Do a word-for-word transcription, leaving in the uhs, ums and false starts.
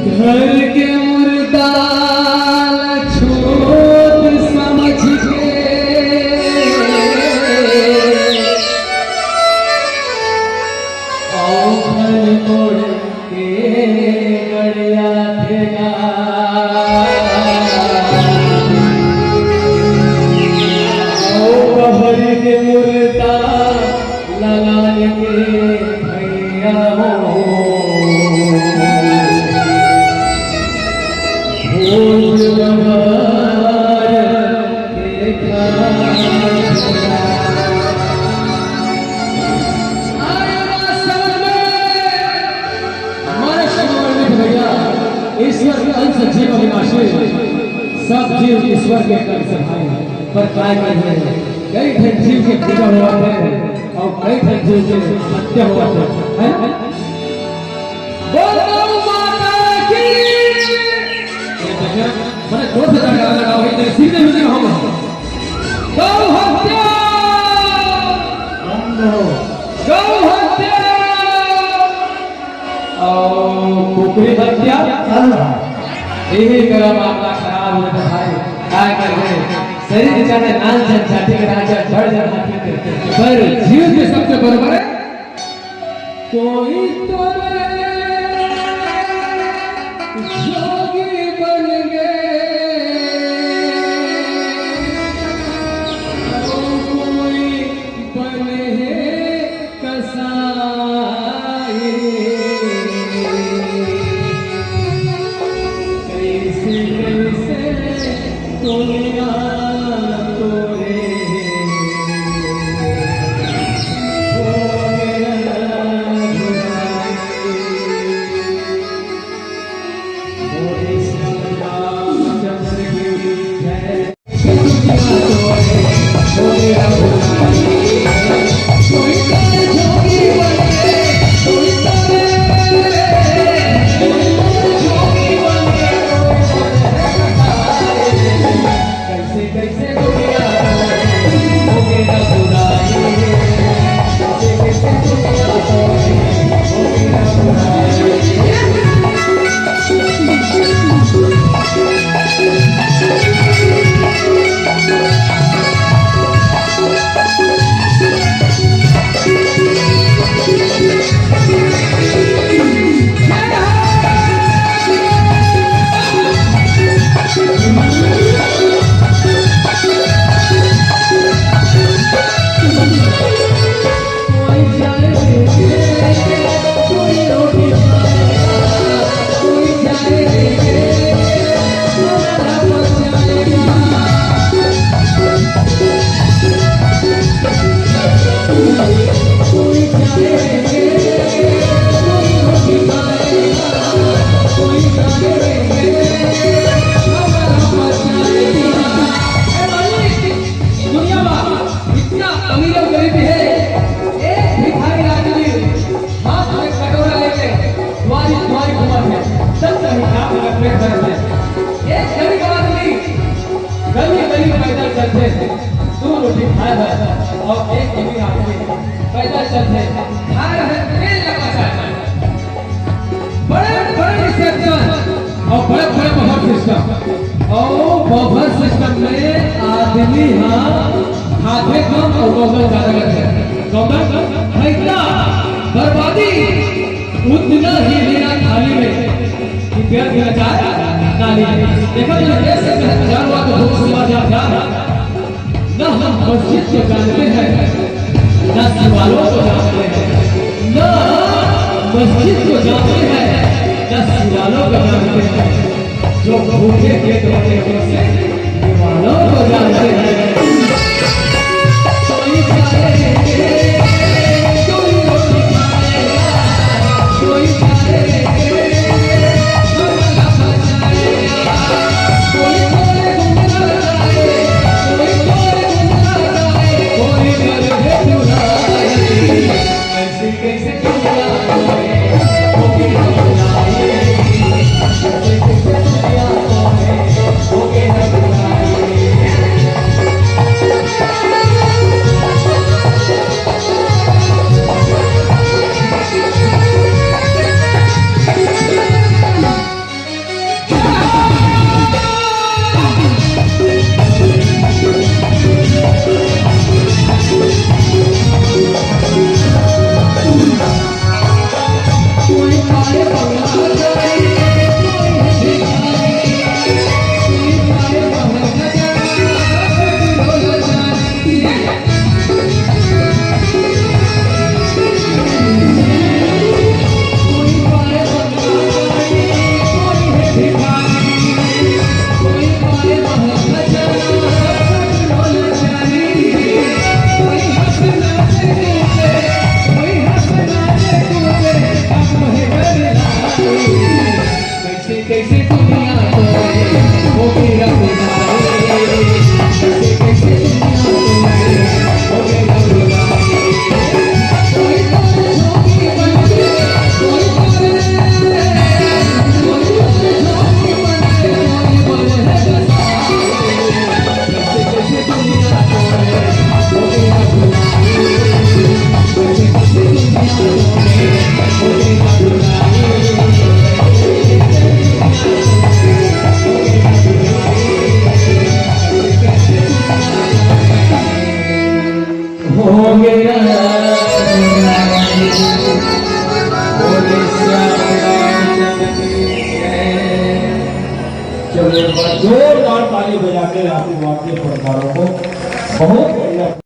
घर के मुर्दा ल छोट समझ के अउ घर मोड़ के गड़ियाथे गा। अउ बहरी के मुर्दा ललान के भैया हो। भोज बहार देखा। आए बा समझ में। मानस के भैया, ईश्वर के अंश जीव अविनाशी, सब जीव ईश्वर के अंश भाई, पर काय करिए, कई ठन जीव के पूजा होवत हे अउ कई ठन जीव के हत्या होवत हे, है ना? बोल गौ माता की। ये देखिए, मैंने जोर से जयकारा लगाओ भाई, तेरे सीने में नहीं होगा। गौ हत्या। बंद हो। गौ हत्या। अउ कुकरी हत्या। चल रहा। यही करा मामला खराब हो जाता भाई। काय करबे? शरीर चाहे नान जन जाति के राजा, बड़ जन हाथी के। पर जीव के सबसे बरोबर हे। कोई तो जोगी बन गए, कोई बने कसाई। कैसे कैसे दुनिया तोरे हो गया जुदाई। बोले श्याम रामचंद्र की जय। दुनिया में इतना अमीर और गरीब है, एक भिखारी आदमी हाथ में कटोरा लेके द्वारी द्वारी घूमत हे, सब कहीं काम में पेट भरत हे। एक गरीब आदमी गली गली पैदल चलथे, दो रोटी खाए बर, अउ एक अमीर आदमी पैदल चलथे, खाए रहे तेल लगा चाहे। बड़े बड़े रिसेप्शन अउ बड़े बड़े बफर सिस्टम, अउ बफर सिस्टम में आदमी हा खाथे कम अउ गौगल ज्यादा करथे। गौगल खैता बर्बादी उतना ही लेना थाली में कि व्यर्थ न जाए नाली में। देखो तो देश से बेहद प्यार हुआ तो भूख से मर जा प्यार। न हम मस्जिद को जानते हैं, न दीवारों को जानते हैं, न मस्जिद को जानते हैं, न दीवारों को जानते हैं। जो भूखे पेट वाले उनसे दीवारों को जानते हैं। कैसे दुनिया तोरे हो गया बुराई, कैसे, कैसे दुनिया तोरे हो गया बुराई। कोई तोरे झोंकी बन के, कोई तोरे, कोई तोरे झोंकी बन के, कोई बोले है बताई। चलो, एक बार जोरदार ताली बजा के आशीर्वाद के पत्रकारों को। बहुत बढ़िया।